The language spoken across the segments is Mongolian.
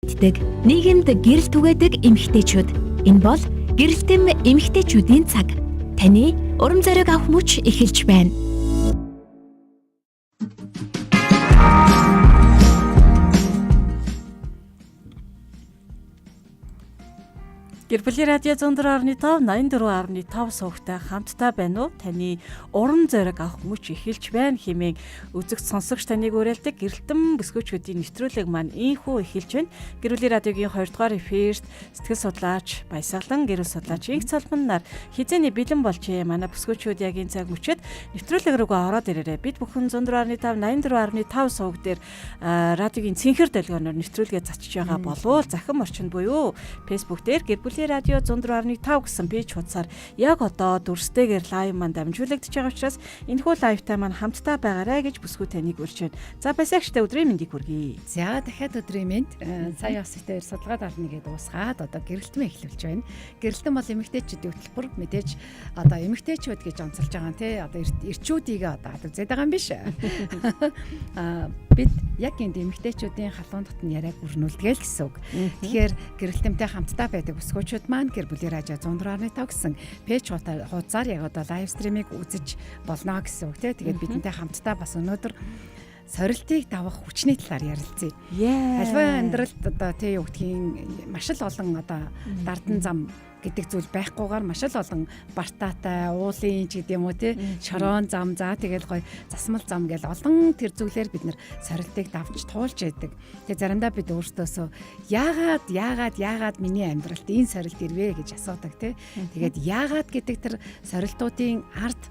Мэддэг, нийгэмд гэрэл түгээдэг эмэгтэйчүүд. Энэ бол гэрэлтэм эмэгтэйчүүдийн цаг. Таны урам зориг авах мөч эхэлж байна. Гэр бүлийн радио 104.5 84.5 сувагтай хамтдаа байна уу? Таны урам зориг авах мөч эхэлж байна хэмээн үзэгч сонсогч таныг уриалдаг гэрэлтэн бүсгүүчүүдийн нэвтрүүлэг маань ийнхүү эхэлж байна. Гэр бүлийн радиогийн 2 дугаар эфирт сэтгэл судлаач Баясгалан, гэрэл судлаач Инх Цолмон нар хизээний бэлэн болжээ. Манай бүсгүүчүүд яг энэ цаг мөчид нэвтрүүлэг рүүгээ ороод ирээрэй. Бид бүхэн 104.5 84.5 суваг дээр радиогийн цэнхэр долгионоор нэвтрүүлгээ зочиж байгаа болвол захин орчинд буюу Facebook дээр гэр бүлийн радио 104.5 гэсэн пэйж хуудасаар яг одоо дүрстэйгээр live маань дамжуулагдаж байгаа учраас энэхүү live тай маань хамтдаа байгаарай гэж бүсгүй таныг урьж байна. За баясагчтай өдрийн мэндийг хүргэе. За дахиад өдрийн мэнд. Сая бас битээр судалгаа дарна гэдээ дуусгаад одоо гэрэлтмээ эхлүүлж байна. Гэрэлтэн бол эмэгтэйчүүдийн хөтөлбөр, мэдээж одоо эмэгтэйчүүд гэж онцолж байгаа нь тий одоо эрчүүдийг одоо үзээд байгаа юм биш. Бид яг энд эмэгтэйчүүдийн халуун дотны яриаг өрнүүлдэг л гэсэн үг. Тэгэхээр гэрэлтэмтэй хамтдаа байдаг бүсгүүчүүд маань гэр бүлийн радио 104.5 гэсэн пэйж хуудасаар яг одоо live stream ийг үзэж болно гэсэн үг тий. Тэгээд бидэнтэй хамтдаа бас өнөөдөр сорилтыг давах хүчний талаар ярилцъя. Альва амьдралд одоо тий юу гэдгийг маш л олон одоо дардан зам гэдэг зүйл байхгүйгээр маш л олон бартаатай, уулын ч гэдэг юм уу тий, шорон зам, за тэгэл гой засмал зам гэл олон тэр зүйлээр бид нэр сорилтыг давж туулж яадаг. Тэгээ заримдаа бид өөртөөсөө яагаад миний амьдралд энэ сорилт ирвэ гэж асуудаг тий. Тэгээд яагаад гэдэг тэр сорилтуудын ард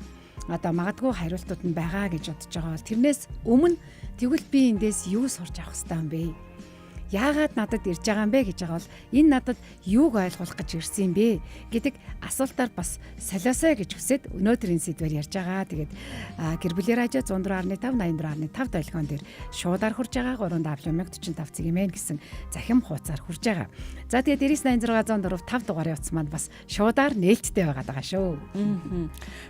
одоо магадгүй хариултууд нь байгаа гэж бодож байгаа бол тэрнээс өмнө тэгвэл би эндээс юу сурч авах ёстой юм бэ? Яагаад надад ирж байгаа юм бэ гэж байгаа бол энэ надад юуг ойлгуулах гэж ирсэн юм бэ гэдэг асуултаар бас солиосой гэж хүсээд өнөөдрийн сэдвээр ярьж байгаа. Тэгээд гэр бүлийн радио 104.5 84.5 долгион дээр шуудаар хурж байгаа 37045 цэг юм гэсэн захим хуудасаар хурж байгаа. За тэгээд 9986 104 5 дугаарын утас маань бас шуудаар нээлттэй байгаад байгаа шүү.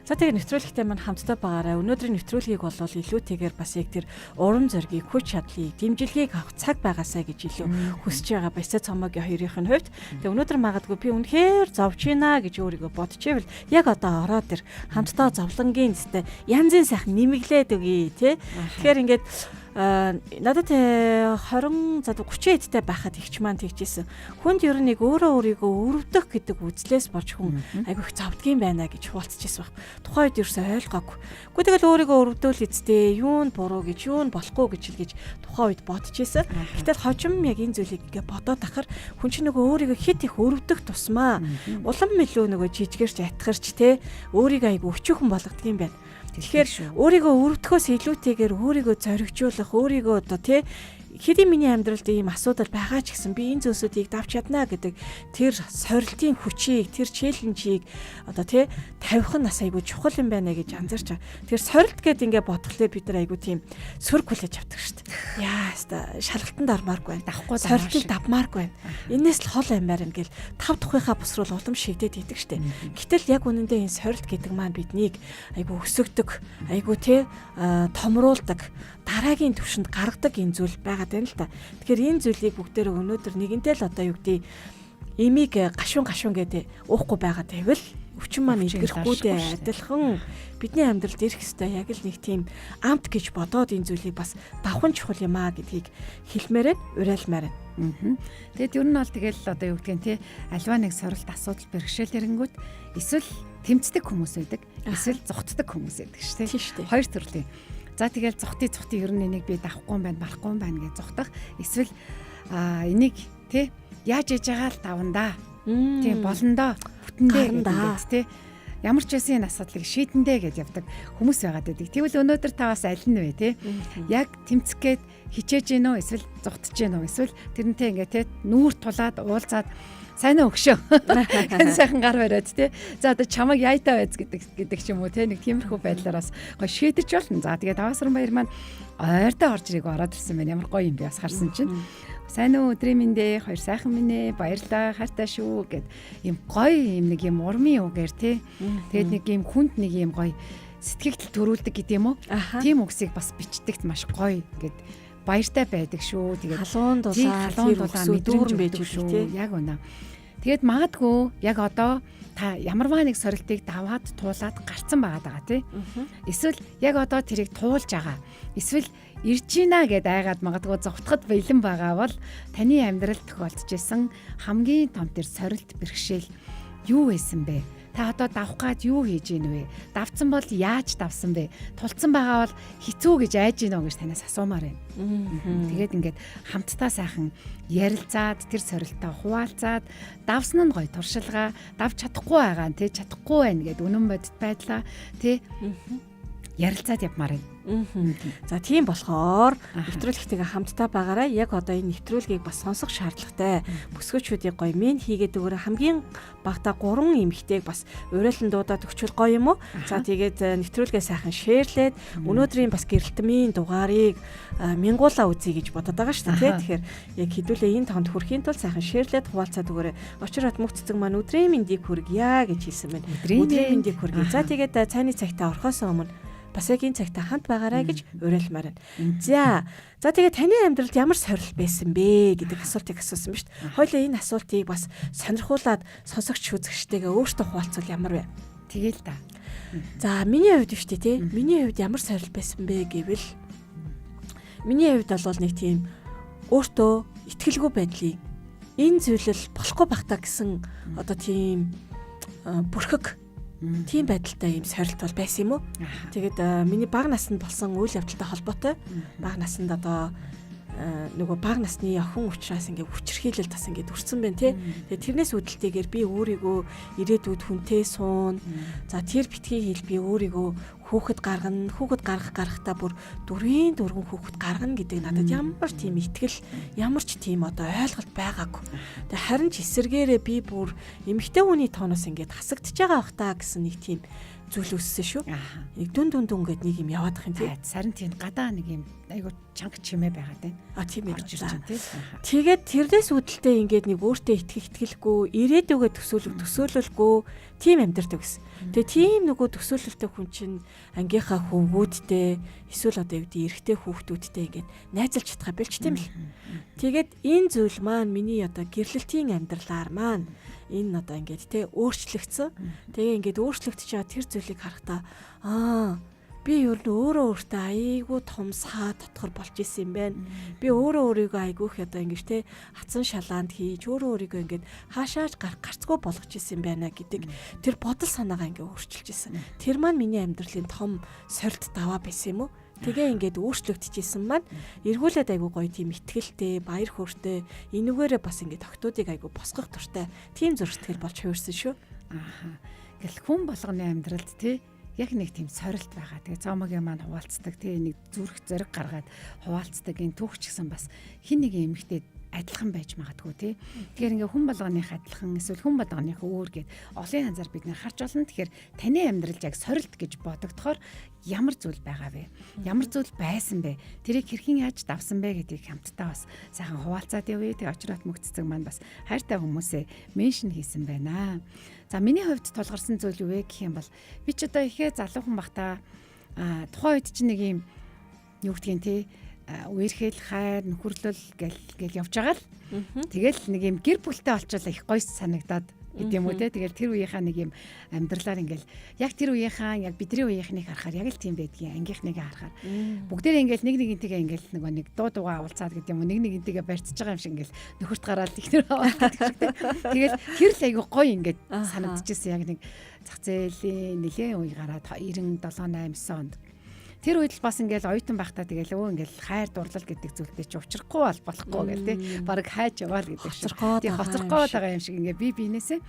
За тэгээд нэвтрүүлэгтэй маань хамтдаа байгаарай. Өнөөдрийн нэвтрүүлгийг бол илүүтэйгээр бас яг тэр урам зоригийг, хүч чадлыг, дэмжлэгийг авах цаг байгаасай гэж илүү хүсэж байгаа Баясаа Цомогийн хоёрын хувьд. Тэгээ өнөөдөр магадгүй би үнэхээр зовж байна гэж өөрийгөө бодчихвол яг одоо ороод ир хамтдаа зовлонгийн зүтэй янзын сайхан нэмэглээд өгье тий. Тэгэхээр ингээд надад 20 за 30 эдтэй байхад ихч маань тэгжсэн. Хүнд ер нь нэг өөрөө өөрийгөө өрөвдөх гэдэг үзлээс болж хүн айгүй их зовдгийм байна гэж хуваалцчихсан баг. Тухайн үед ерөөсөө ойлгоогүй. Гэхдээ тэгэл өөрийгөө өрөвдөөл эцтэй юу нь буруу гэж юу нь болохгүй гэж хэлгэж тухайн үед бодчихсэн. Гэтэл хожим яг энэ зүйлийг ингээ бодоод ахаар хүн чинь нөгөө өөрийгөө хит их өрөвдөх тусмаа улам илүү нөгөө жижигэрч атгарч те өөрийгөө айгүй өчүүхэн болгодгийм байна. Тэгэхээр өөрийгөө өрөвдөхөөс илүүтэйгээр өөрийгөө зоригжуулах, өөрийгөө одоо тий хэдий миний амьдралд ийм асуудал байгаа ч гэсэн би энэ зүйлсүүдийг давч чадна гэдэг тэр сорилтын хүчийг, тэр челленжийг одоо тий тавих нь бас айгүй чухал юм байна гэж анзаарч байгаа. Тэр сорилт гэд ингээ бодглохлоор бид нар айгүй тийм сөрөг хүлээж авдаг шүү дээ. Яа, хаста шалгалтанд ормооргүй байна. Давхгүй сорилтыг давмааргүй байна. Энээс л хол аймаар юм гэл тав тухынхаа бусруул улам шигдээд идэг шүү дээ. Гэтэл яг үнэндээ энэ сорилт гэдэг маань биднийг айгүй өсөгдөг, айгүй тий томруулдаг, дараагийн төвшөнд гаргадаг энэ зүйл байгаад байна л та. Тэгэхээр энэ зүйлийг бүгдээрээ өнөөдөр нэгэнтэй л одоо юу гэдэг эмийг гашуун гашуун гэдэг уухгүй байгаа байвал өвчин маань илгэрэхгүй дээ. Адилхан бидний амьдралд ирэх ёстой яг л нэг тийм амт гэж бодоод энэ зүйлийг бас давхан чухал юм аа гэдгийг хэлмээр байна, уриалмаар байна. Тэгэд ер нь бол тэгэл одоо юу гэдгийг те альва нэг сорилт асуудал бэрхшээл ирэнгүүт эсвэл тэмцдэг хүмүүс байдаг, эсвэл зугтдаг хүмүүс байдаг шүү дээ. Хоёр төрлийн. За тэгэл зугтыг ер нь энийг би давахгүй юм байна, барахгүй юм байна гэж зугтах. Эсвэл энийг тий яаж яж байгаа л давна да. Тийм болно доо. Бүтэндээ гэдэг тий. Ямар ч байсан энэ асуудлыг шийдэндээ гэж явдаг хүмүүс байгаад байдаг. Тэгвэл өнөөдөр та бас аль нь вэ тий? Яг тэмцэх гээд хичээж гин үү эсвэл зугтж гин үү эсвэл тэрнтэй ингээ тий нүүр тулаад уулзаад сайн уу өгшөө. Сайхан гар бариад тий. За одоо чамайг яйтаа байз гэдэг ч юм уу тий. Нэг тиймэрхүү байдлаар бас гоё шийдэж болно. За тэгээд Даваасран баяр маань ойртой орж ирэх ороод ирсэн байна. Ямар гоё юм бэ бас харсан чинь. Сайн уу өдрийн мэндээ, хоёр сайхан минь ээ, баярлалаа, хайртай шүү гэд ийм гоё юм нэг юм урмын үгээр тий. Тэгээд нэг юм хүнд нэг юм гоё сэтгэгдэл төрүүлдэг гэдэг юм уу? Тийм үгсийг бас бичдэгт маш гоё гэд баяртай байдаг шүү. Тэгээд халуун дулаан, халуун дулаан мэдрэмж байж шүү. Яг үнэ. Тэгээд магадгүй яг одоо та ямарваа нэг сорилтыг даваад туулаад гарцсан байгаа даа тий. Эсвэл яг одоо тэрийг туулж байгаа. Эсвэл ирж гинэ гэд айгаад магадгүй зовтоход бэлэн байгаа бол таны амьдралд тохиолдож исэн хамгийн том тэр сорилт бэрхшээл юу байсан бэ? Та одоо давах гад юу хийж гин вэ? Давцсан бол яаж давсан бэ? Тулцсан байгаа бол хэцүү гэж айж гин үү гэж танаас асуумаар байна. Тэгээд ингээд хамтдаа сайхан ярилцаад тэр сорилтоо хуваалцаад давсан нь гоё туршилгаа, давж чадахгүй байгаа нь тий чадахгүй байна гэд үнэн бодит байдлаа тий ярилцаад явмаар байна. За тийм болохоор нэвтрүүлэгтэйгээ хамтдаа байгаарай. Яг одоо энэ нэвтрүүлгийг бас сонсох шаардлагатай. Бүсгүүчүүдийг гоё мен хийгээд өгөөрэй. Хамгийн багадаа 3 эмэгтэйг бас уриалан дуудаад өгчвөл гоё юм уу? За тэгээд нэвтрүүлгээ сайхан шеэрлээд өнөөдрийн бас гэрэлтмийн дугаарыг мянгуулаа үзье гэж бодод байгаа шүү дээ. Тэгэхээр яг хэдүүлээ энэ тонд хүрэхийн тулд сайхан шеэрлээд хуваалцаад өгөөрэй. Очир хот мөх цэцэг маань өдрийн мэндийг хүргье гэж хэлсэн байна. Өдрийн мэндийг хүргье. За тэгээд цайны цагтаа орохоос өмнө бас яг энэ цагта хамт байгаарай гэж уриалмаар байна. За тэгээ таны амьдралд ямар сорилт байсан бэ гэдэг асуултыг асуусан ба шүү дээ. Хоёлаа энэ асуултыг бас сонирхуулаад сонсогч үзэгчтэйгээ өөртөө хуваалцвал ямар вэ? Тэгэл та. За миний хувьд шүү дээ тий. Миний хувьд ямар сорилт байсан бэ гэвэл миний хувьд бол нэг тийм өөртөө итгэлгүй байдлыг энэ зүйлэл болохгүй байх та гэсэн одоо тийм бүрхэг тийм байдалтай ийм сорилт бол байсан юм уу? Тэгээд миний бага наснд болсон үйл явдалтай холбоотой. Бага наснд одоо нөгөө бага насны охин учраас ингээ хүчирхийлэл бас ингээ дүрсэн байна тий. Тэгээд тэрнээс үүдэлтэйгээр би өөрийгөө ирээдүйд хүнтэй суун. За тэр битгий хэл би өөрийгөө хүүхэд гаргана. Хүүхэд гаргах гарахтаа бүр 4-ийн 4 хүүхэд гаргана гэдэг надад ямар тийм итгэл, ямар ч тийм одоо ойлголт байгаагүй. Тэгээ харин ч эсэргээрээ би бүр эмэгтэй хүний тооноос ингээд хасагдчихж байгаа бах та гэсэн нэг тийм зүйл үүссэн шүү. Нэг дүн дүн дүн гэд нэг юм яваадах юм тий. Сарин тийм гадаа нэг юм айгу чанга чимээ байгаад байна. А тийм ээ. Тэгээд тэрнээс үүдэлтэй ингээд нэг өөртөө итгэх итгэлгүй, ирээдүгөө төсөөлөх төсөөлөлгүй тийм амьдардаг гэсэн. Тэгээ тийм нөгөө төсөөлөлтэй хүн чинь ангийнхаа хөвгүүдтэй эсвэл одоо юу гэдэг эрэгтэй хүүхдүүдтэй ингээд найзалж чадхаа бэлч тийм л. Тэгээд энэ зүйл маань миний одоо гэрлэлтийн амьдралаар маань энэ одоо ингээд те өөрчлөгдсөн. Тэгээ ингээд өөрчлөгдөж байгаа тэр зүйлийг харахтаа аа би ер нь өөрөө өөртөө айгүй том саа дотгор болж исэн юм байна. Би өөрөө өөрийгөө айгүйх одоо ингэж те хатсан шалаанд хийж өөрөө өөрийгөө ингээд хаашаач гарах гарцгүй болгож исэн юм байна гэдэг тэр бодол санаагаа ингээд өөрчилж исэн. Тэр маань миний амьдралын том сорилт даваа байсан юм уу? Тэгээ ингээд өөрчлөгдөж исэн маань эргүүлээд айгүй гоё тийм итгэлтэй, баяр хөөртэй, энүүгээрээ бас ингээд охтуудыг айгүй босгох туртай тийм зөрсгөл болж хувирсан шүү. Ааха. Гэл хүн болгоны амьдралд тий яг нэг тийм сорилт байгаа. Тэгээ зоомогийн маань хуваалцдаг тий нэг зүрх зориг гаргаад хуваалцдаг энэ түүх ч гэсэн бас хин нэг эмэгтэй адилхан байж магадгүй тий. Тэгэхээр ингээ хүн болгоных адилхан эсвэл хүн болгоных өөр гэд олон янзаар бид нэр харж болно. Тэгэхээр таны амьдралд яг сорилт гэж бодогдохоор ямар зүйл байгаа вэ? Ямар зүйл байсан бэ? Тэрийг хэрхэн яаж давсан бэ гэдгийг хамтдаа бас сайхан хуваалцаад явъя. Тэгээ очрот мөх цэцэг маань бас хайртай хүмүүсээ меншн хийсэн байна. За миний хувьд тулгарсан зүйл юу вэ гэх юм бол би ч одоо ихээ залуухан бахта тухайн үед чинь нэг юм юу гэдгийг тий үерхэл хайр нөхөрлөл гэл гэл явж байгаа л. Тэгэл нэг юм гэр бүлтэй болчихвол их гоё санагдаад гэдэг юм уу те. Тэгэл тэр үеийнхаа нэг юм амьдралаар ингээл яг тэр үеийнхаа яг бидний үеийнхнийг харахаар яг л тийм байдгийн ангийнхнийг харахаар бүгдээрээ ингээл нэг нэгнтэйгээ ингээл нөгөө нэг дуу дуугаа уулзаад гэдэг юм уу нэг нэгнтэйгээ барьцж байгаа юм шиг ингээл нөхөрт гараад ихнэр аваад гэдэг шиг те. Тэгэл тэр л айгу гоё ингээд санагдчихсэн яг нэг зах зээлийн нэлээд үе гараад 97 8 9 онд. Тэр үед л бас ингээл оюутан байхдаа тэгэл өө ингээл хайр дурлал гэдэг зүйлтэй чи учрахгүй бол болохгүй гэл те. Бараг хайж яваал гэдэг шиг. Тий хоцорхоо байгаа юм шиг ингээ би биенээсээ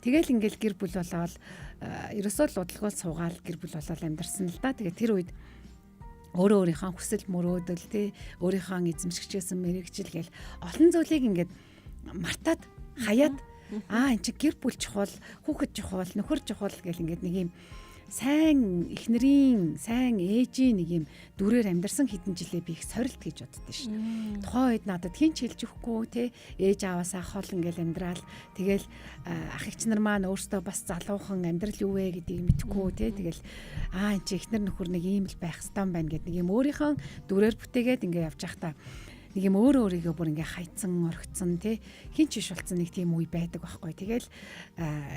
тэгэл ингээл гэр бүл болоод ерөөсөө л удалгүй суугаал гэр бүл болоод амьдарсан л да. Тэгээ тэр үед өөрөө өөрийнхөө хүсэл мөрөөдөл тий өөрийнхөө эзэмшигчээсэн мэрэгжил гэл олон зүйлийг ингээд мартаад хаяад аа эн чи гэр бүл чухал, хүүхэд чухал, нөхөр чухал гэл ингээд нэг юм Сайн эхнэрийн, сайн ээжийн нэг юм дүрээр амьдарсан хэдэн жилээ би их сорилт гэж боддоо шин. Тухайн үед надад хэн ч хэлж өгөхгүй те, ээж аваасаа хол ингээл амьдрал, тэгэл ах эгч нар маань өөрсдөө бас залуухан амьдрал юу вэ гэдгийг мэдэхгүй те, тэгэл эн чи эхнэр нөхөр нэг ийм л байх ёстой юм байна гэд нэг юм өөрийнхөө дүрээр бүтээгээд ингээ явж байхдаа нэг юм өөрөө өөрийгөө бүр ингээ хайцсан, орхицсан тий, хин ч биш болсон нэг тийм үе байдаг байхгүй. Тэгэл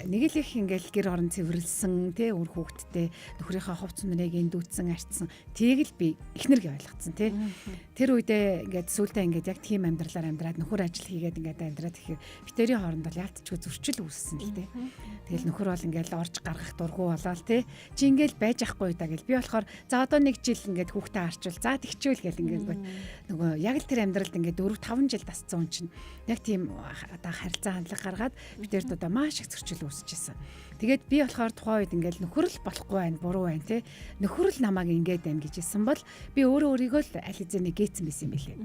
нэг л их ингээл гэр орон цэвэрлсэн тий, үр хүүхэдтэй нөхрийнхөө хувц нүрийг эндүүцсэн, арчсан. Тэгэл би эхнэргээ ойлгоцсон тий. Тэр үедээ ингээд сүултээ ингээд яг тийм амьдралаар амьдраад нөхөр ажил хийгээд ингээд амьдраад тэгэхээр битэрийн хооронд бол яалтчгүй зөрчил үүссэн л тий. Тэгэл нөхөр бол ингээд орж гаргах дургу болоод тий. Чи ингээд байж ахгүй да гэл. Би болохоор за одоо нэг жил ингээд хүүхдээ арчвал за тэгчвэл гэл ингээд нөгөө яг л тэр амьдралд ингээд 4 5 жил дасцсан хүн чинь яг тийм одоо харилцаа хандлага гаргаад бидэрт одоо маш их зөрчил үүсчихсэн. Тэгээд би болохоор тухайн үед ингээд нөхөрл болохгүй байна, буруу байна те. Нөхөрл намайг ингээд байна гэж хэлсэн бол би өөрөө өөрийгөө л аль хэзээ нэг гээцэн байсан юм билээ.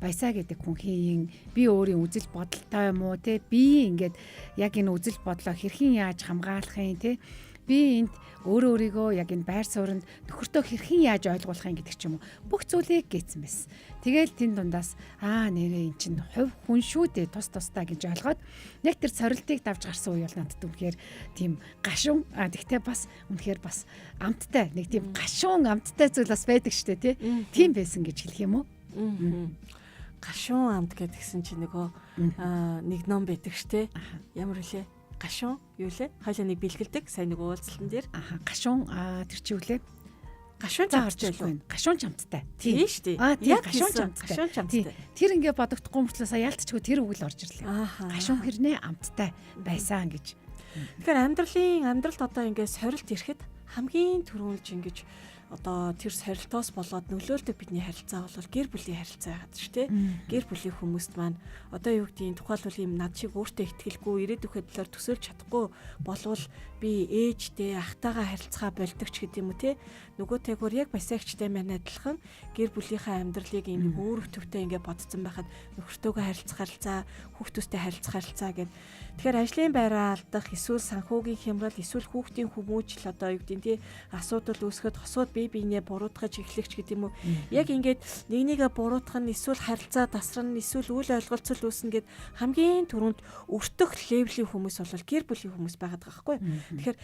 Баясаа гэдэг хүн хийн, би өөрийн үзэл бодолтой юм уу те. Би ингээд яг энэ үзэл бодлоо хэрхэн яаж хамгаалах юм те. Би энд өөрөө өөрийгөө яг энэ байр суурьнд нөхөртөө хэрхэн яаж ойлгуулах юм гэдэг ч юм уу. Бүх зүйлийг гээцэн байсан. Тэгэл тэн дундаас нэрээ эн чинь хувь хүн шүү дээ, тус тусдаа гэж ойлгоод яг тэр сорилтыг давж гарсан үе бол надад үнэхээр тийм гашуун, тэгтээ бас үнэхээр бас амттай нэг тийм гашуун амттай зүйл бас байдаг штэ тий. Тийм байсан гэж хэлэх юм уу? Гашуун амт гэдгсэн чинь нөгөө нэг ном байдаг штэ. Ямар үлээ? Гашуун юу лээ? Хоёлаа нэг бэлгэлдэг сайн нэг уулзалтан дээр. Аха, гашуун тэр чи юу лээ? Гашуун чамттай юу? Гашуун чамттай. Тийм шүү дээ. Яг гашуун чамттай. Гашуун чамттай. Тэр ингээ бодогдохгүй мөртлөө сая ялтчгүй тэр үг л орж ирлээ. Гашуун хэрнээ амттай байсан гэж. Тэгэхээр амьдралд одоо ингээ сорилт ирэхэд хамгийн түрүүлж ингэж одоо тэр сорилтоос болоод нөлөөлдөг бидний харилцаа бол гэр бүлийн харилцаа байгаад шүү дээ. Гэр бүлийн хүмүүст маань одоо юу гэдгийг тухайлбал ийм над шиг өөртөө итгэлгүй, ирээдүйнхээ талаар төсөөлж чадахгүй болвол би ээжтэй, ахтайгаа харилцаа болдог ч гэдэм үү те. Нөгөө тэгвэр яг басаагчтай маань адилхан гэр бүлийнхээ амьдралыг ийм өөр өвтөвтэй ингээ бодцсон байхад нөхөртөөгөө харилцах харилцаа, хүүхдүүдтэй харилцах харилцаа гэд. Тэгэхээр ажлын байраа алдах, эсвэл санхүүгийн хямрал, эсвэл хүүхдийн хүмүүжил одоо юу гэдгийг те асуудал үүсгэхэд хосууд бие биенээ буруутгаж эхлэх ч гэдэм үү. Яг ингээд нэг нэгэ буруутгах нь эсвэл харилцаа тасран, эсвэл үл ойлголцол үүснэ гэд хамгийн түрүүнд өртөх левлийн хүмүүс бол гэр бүлийн хүмүүс байгаад байгаа байхгүй. Тэгэхээр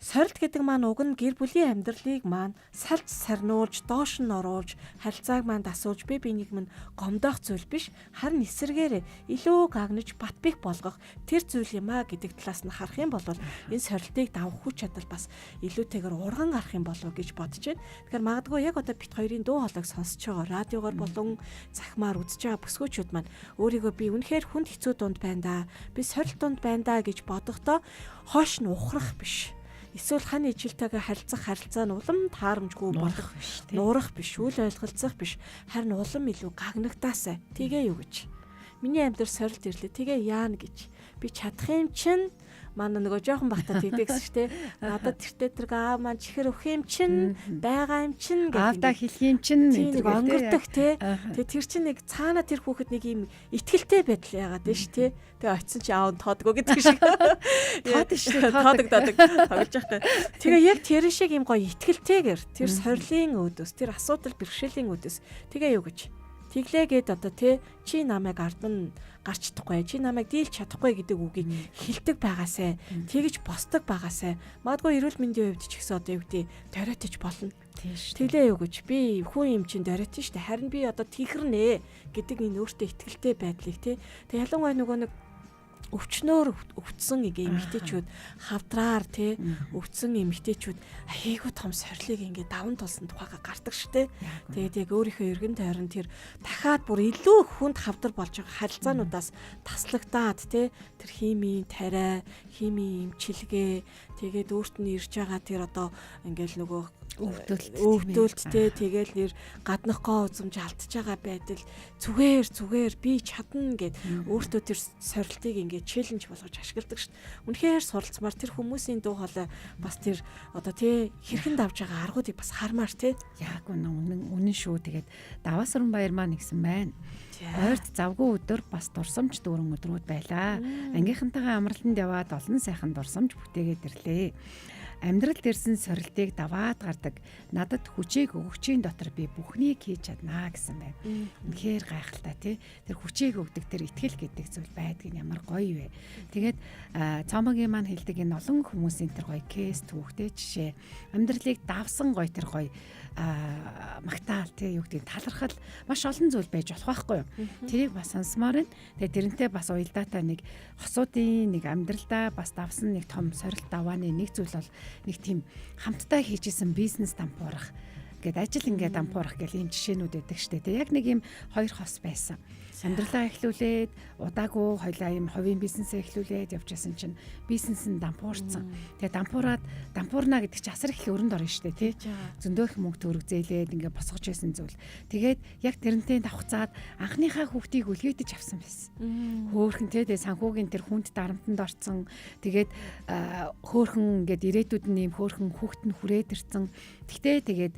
сорилт гэдэг маань уг нь гэр бүлийн амьдралыг маань салж сарнуулж, доош нь оруулж, харилцааг маань дасуулж, бие биенийг минь гомдоох зүйл биш, харин эсэргээрээ илүү гагнаж бат бих болгох тэр зүйл юм а гэдэг талаас нь харах юм бол энэ сорилтыг давах хүч чадал бас илүүтэйгээр урган гарах юм болов гэж бодож байна. Тэгэхээр магадгүй яг одоо бит хоёрын дуу хоолойг сонсож байгаа радиогоор болон цахимаар үзэж байгаа бүсгүүчүүд маань өөрийгөө би үнэхээр хүнд хэцүү дунд байна да, би сорилт дунд байна да гэж бодохдоо хойш нь ухрах биш. Эсвэл хань ижилтэйгээ харилцах харилцаа нь улам таарамжгүй болох биш, нуурах биш, үл ойлголцох биш, харин улам илүү гагнагдаасай. Тэгээ юу гэж. Миний амьдрал сорилт ирлээ. Тэгээ яана гэж. Би чадах юм чинь манай нөгөө жоохон бахта тэгдэг гэсэн шүү дээ. Надад тэртээ тэрг аав маань чихэр өгөх юм чинь, байгаа юм чинь гэдэг. Аавдаа хэлэх юм чинь нэг онгордог те. Тэгээ тэр чинь нэг цаана тэр хүүхэд нэг юм итгэлтэй байдал яагаад вэ ш те. Тэгээ очисон чи аав нь тоодгоо гэдэг шиг. Тоод шүү дээ. Тоодог тоглож явах. Тэгээ яг тэр шиг юм гоё итгэлтэйгэр тэр сорилын өөдөөс, тэр асуудал бэрхшээлийн өөдөөс тэгээ юу гэж. Тэглээгээд одоо те чи намайг ард нь гарч чадахгүй, чи намайг дийлж чадахгүй гэдэг үгийг хэлдэг байгаасай, тэгж босдог байгаасай. Магадгүй эрүүл мэндийн хувьд ч гэсэн одоо юу гэдэг доройтож болно. Тэглээ юу гэж би хүн юм чинь доройтно шүү дээ. Харин би одоо тийхэрнэ гэдэг энэ өөртөө итгэлтэй байдлыг те. Тэг ялангуяа нөгөө нэг өвчнөөр өвдсөн эмэгтэйчүүд хавдраар тий өвдсөн эмэгтэйчүүд айгүй том сорилыг ингээ даван тулсан тухайга гардаг штэ. Тэгээд яг өөрийнхөө эргэн тойрон тэр дахиад бүр илүү хүнд хавдар болж байгаа харилцаануудаас таслагдаад тий тэр химийн тариа, химийн эмчилгээ, тэгээд өөрт нь ирж байгаа тэр одоо ингээл нөгөө өвдөлт тий тэгэл нэр гаднах гоо үзэмж алдчихж байгаа байдал зүгээр би чадна гэд өөртөө тэр сорилтыг ингээд челленж болгож ашигладаг шүү дээ. Үнэхээр суралцмаар тэр хүмүүсийн дуу хоолой бас тэр одоо тий хэрхэн давж байгаа аргуудыг бас хармаар тий. Яг үнэн үнэн шүү. Тэгээд Даваасран баяр маань нэгсэн байна. Ойрт завгүй өдөр бас дурсамж дүүрэн өдрүүд байлаа. Ангийнхантайгаа амралтанд яваад олон сайхан дурсамж бүтээгээд ирлээ. Амьдрал дэрсэн сорилтыг даваад гардаг. Надад хүчийг өгөгчийн дотор би бүхнийг хийж чаднаа гэсэн байна. Үнэхээр гайхалтай тий. Тэр хүчийг өгдөг тэр итгэл гэдэг зүйл байдгийг ямар гоё вэ. Тэгээд Цомогийн маань хэлдэг энэ олон хүмүүсийн тэр гоё кейс түүхтэй жишээ. Амьдралыг давсан гоё тэр гоё магтаал тий юу гэдэг талархал маш олон зүйл байж болох байхгүй юу. Тэрийг бас сонсомоор байна. Тэгээд тэрнтэй бас уялдаатай нэг хосуудын нэг амьдралдаа бас давсан нэг том сорилт давааны нэг зүйл бол нэг тийм хамтдаа хийжсэн бизнес дампуурах гээд ажил ингээд дампуурах гэл ийм жишээнүүд байдаг штэ. Тэг яг нэг ийм хоёр хос байсан. Амьдралаа эхлүүлээд удаагүй хоёлаа ийм хувийн бизнесээ эхлүүлээд явж байсан чинь бизнес нь дампуурсан. Тэгээ дампуураад дампуурна гэдэг чинь асар их өрөнд орно штэ тий. Зөндөө их мөнгө төгрөг зээлээд ингээд босгож байсан зүйл. Тэгээд яг тэрнтэй давхцаад анхныхаа хүүхдийг үлгээтэж авсан байсан. Хөөхөн тий тэгээ санхүүгийн тэр хүнд дарамтанд орцсон. Тэгээд хөөхөн ингээд ирээдүйд нь ийм хөөхөн хүүхд нь хүрээд ирсэн. Тэгтээ тэгээд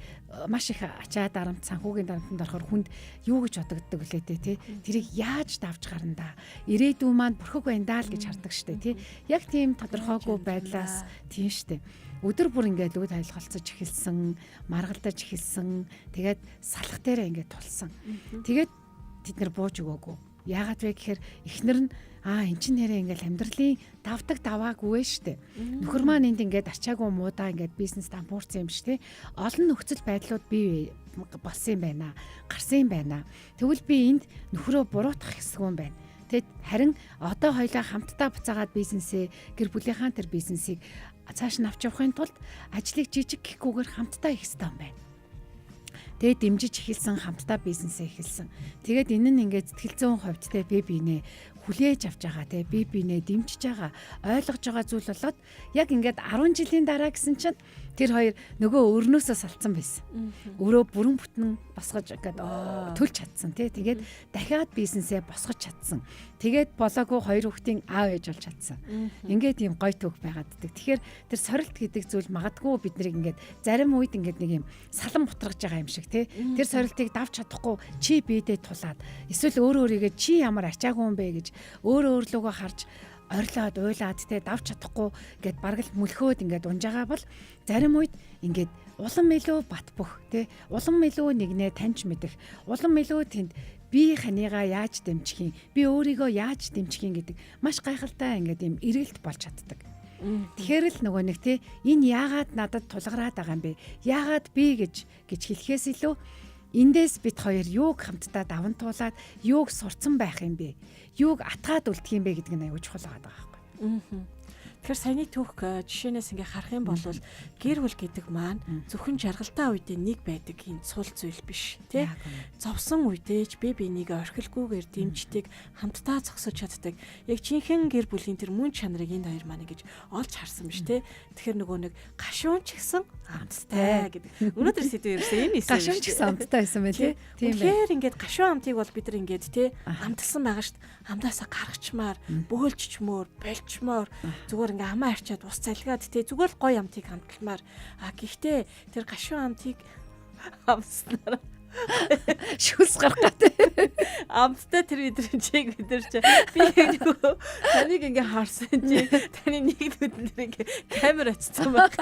маш их ачаа дарамт санхүүгийн дарамтанд орохоор хүнд юу гэж бодогддог лээ тий. Тэрийг яаж давж гарна да. Ирээдүйн маань бүрхэг байна даа л гэж хардаг штэ тий. Яг тийм тодорхойгүй байдлаас тийм штэ. Өдөр бүр ингээд үд ойлголцож эхэлсэн, маргалдаж эхэлсэн. Тэгээд салах дээрээ ингээд тулсан. Тэгээд тэд нар бууж өгөөгүй. Яагаад вэ гэхээр эхнэр нь эн чин нэрээ ингээл амьдралын давдаг даваагүй штэ. Нөхөр маань энд ингээд ачаагүй муудаа ингээд бизнес дампуурсан юм биш те. Олон нөхцөл байдлууд бий болсон юм байна. Гарсан юм байна. Тэгвэл би энд нөхрөө буруутгах хэсэг юм байна. Тэгэд харин одоо хоёлаа хамтдаа буцаагаад бизнесээ гэр бүлийнхаа тэр бизнесийг цааш нь авч явахын тулд ажлыг жижиг гэхгүйгээр хамтдаа хийх ёстой юм байна. Тэгээд дэмжиж эхэлсэн, хамтдаа бизнесээ эхэлсэн. Тэгээд энэ нь ингээд сэтгэл зүйн хувьд те би бинээ хүлээж авч байгаа те би бинээ дэмжиж байгаа, ойлгож байгаа зүйл болоод яг ингээд 10 жилийн дараа гэсэн чинь тэр хоёр нөгөө өрнөөсөө салцсан байсан. Өрөө бүрэн бүтэн босгож ингээд төлж чадсан тий. Тэгээд дахиад бизнесээ босгож чадсан. Тэгээд болоогүй хоёр хүүхдийн аав ээж болж чадсан. Ингээд ийм гой түүх байгаад ддэг. Тэгэхээр тэр сорилт гэдэг зүйл магадгүй бид нарыг ингээд зарим үед ингээд нэг юм салан бутаргаж байгаа юм шиг тий. Тэр сорилтыг давж чадахгүй чи биедээ тулаад эсвэл өөр өөрийгөө чи ямар ачаагүй юм бэ гэж өөр өөрлөгөө харж орилоод уйлаад те давж чадахгүй ингээд бараг л мөлхөөд ингээд унж байгаа бол зарим үед ингээд улам илүү бат бөх те улам илүү нэгнээ таньж мэдэх улам илүү тэнд би ханыгаа яаж дэмжих юм би өөрийгөө яаж дэмжих юм гэдэг маш гайхалтай ингээд юм эргэлт болж чаддаг. Тэгэхээр л нөгөө нэг те энэ яагаад надад тулгараад байгаа юм бэ? Яагаад би гэж гэж хэлэхээс илүү эндээс бид хоёр юуг хамтдаа даван туулаад юуг сурцсан байх юм бэ? Юуг атгаад үлдэх юм бэ гэдэг нь аюул чухал байгаа байхгүй. Тэгэхээр саяны түүх жишээнээс ингээ харах юм бол гэр бүл гэдэг маань зөвхөн жаргалтай үедээ нэг байдаг юм цул зүйл биш тий. Зовсон үедээ ч би биенийг орхилгүйгээр дэмждэг, хамтдаа зогсож чаддаг. Яг жинхэнэ гэр бүлийн тэр мөн чанарыг энэ хоёр маань ингэж олж харсан биш тий. Тэгэхээр нөгөө нэг гашуун ч гэсэн амттай гэдэг. Өнөөдөр сэдв ерөөсөө энэ хэсэг. Гашуун ч гэсэн амттай байсан байх тий. Тийм байна. Тэгэхээр ингээд гашуун амтыг бол бид нар ингээд тий амталсан байгаа шүү дээ. Амдаасаа гаргачмаар, бөөлччмөр, болчмоор зүгээр ингээ амаа арчаад ус залгаад те зүгээр л гоё амтыг амтламаар. А гэхдээ тэр гашуун амтыг амснараа шүлс гарах гэдэг. Амттай тэр мэдрэмжийг мэдэрч би нөгөө таныг ингээ харсан чи таны нэг нүдэн дээр ингээ камер очсон байх.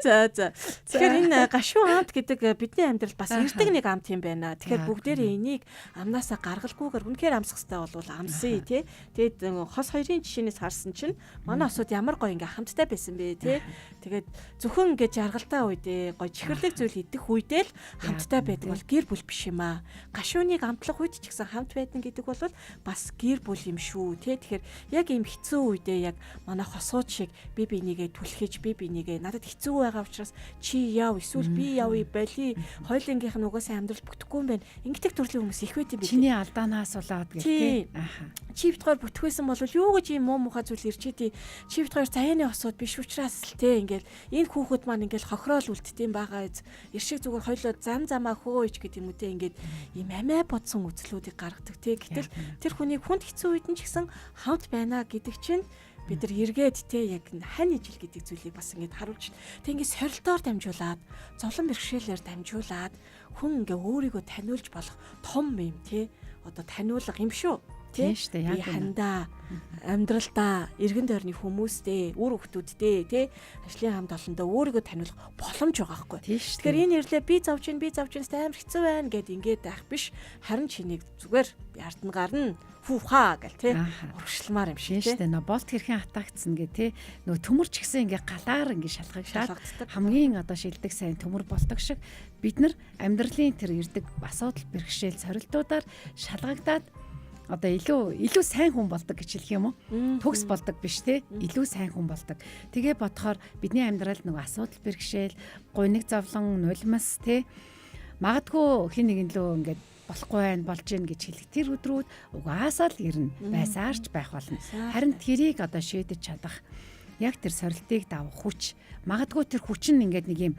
За за. Тэгэхээр энэ гашуун амт гэдэг бидний амьдрал бас ирдэг нэг амт юм байна. Тэгэхээр бүгдээрээ энийг амнаасаа гаргалгүйгээр үнэхээр амсах хэрэгтэй бол амсъя тий. Тэгээд хос хоёрын жишээнээс харсан чинь манай осууд ямар гоё ингээ хамттай байсан бэ тий. Тэгээд зөвхөн ингээ жаргалтай үедээ гоё чихэрлэг зүйл идэх үедээ л хамттай байдаг бол гэр бүл биш юм аа. Гашууныг амтлах үед ч гэсэн хамт байдаг гэдэг бол бас гэр бүл юм шүү тий. Тэгэхээр яг ийм хэцүү үедээ яг манай хосууд шиг би бинийгээ түлхэж би бинийгээ надад хэцүү байгаа учраас чи яв эсвэл би явъя боли хоёулынгийнх нь угаасаа амьдрал бүтэхгүй юм байна. Ингэдэг төрлийн хүмүүс их байт юм билээ. Чиний алдаанаас болоод гэх тий. Аха. Чи битгаар бүтгүйсэн бол юу гэж ийм муу мухай зүйл ирж идэв. Чи битгаар заяаны осууд биш учраас л тий ингээл энэ хүүхэд маань ингээл хохироол үлддэм байгаа эз. Ир шиг зүгээр хоёлоо зам замаа хөөж гэдэг юм үү те ингээд ийм амиа бодсон үзлүүдийг гаргадаг тий. Гэтэл тэр хүнийг хүнд хэцүү үед нь ч гэсэн хамт байна гэдэг чинь бид нар эргээд те яг хань ижил гэдэг зүйлийг бас ингээд харуулж тэг ингээд сорилтоор дамжуулаад зовлон бэрхшээлээр дамжуулаад хүн ингээ өөрийгөө таниулж болох том юм те одоо таниулга юм шүү. Тий? Тийм шүү дээ. Би хандаа, амьдралдаа, эргэн тойрны хүмүүстэй, үр хүүхдүүдтэй, тий, ажлын хамт олондоо өөрийгөө таниулах боломж байгаа байхгүй. Тэгэхээр энэ ирлээ би зовж гин, би зовж гин амар хэцүү байна гэд ингээд байх биш. Харин чинийг зүгээр би ард нь гарна. Фүү ха гэл тий. Урагшламаар юм шиг тий. Тийм шүү дээ. Нөө болт хэрхэн атаагцсан гэ тий. Нөө төмөр ч гэсэн ингээ галаар ингээ шалгагдаад хамгийн одоо шилдэг сайн төмөр болдог шиг бид нар амьдралын тэр ирдэг асуудал бэрхшээл сорилтуудаар шалгагдаад одоо илүү сайн хүн болдог гэж хэлэх юм уу? Төгс болдог биш те? Илүү сайн хүн болдог. Тэгээ бодохоор бидний амьдралд нөгөө асуудал бэрхшээл, гуниг зовлон, нулимс те, магадгүй хин нэгэн лөө ингээд болохгүй байна, болж гин гэж хэлэх тэр өдрүүд угаасаа л ирнэ. Байсаарч байх болно. Харин тэрийг одоо шийдэж чадах яг тэр сорилтыг давах хүч, магадгүй тэр хүч нь ингээд нэг юм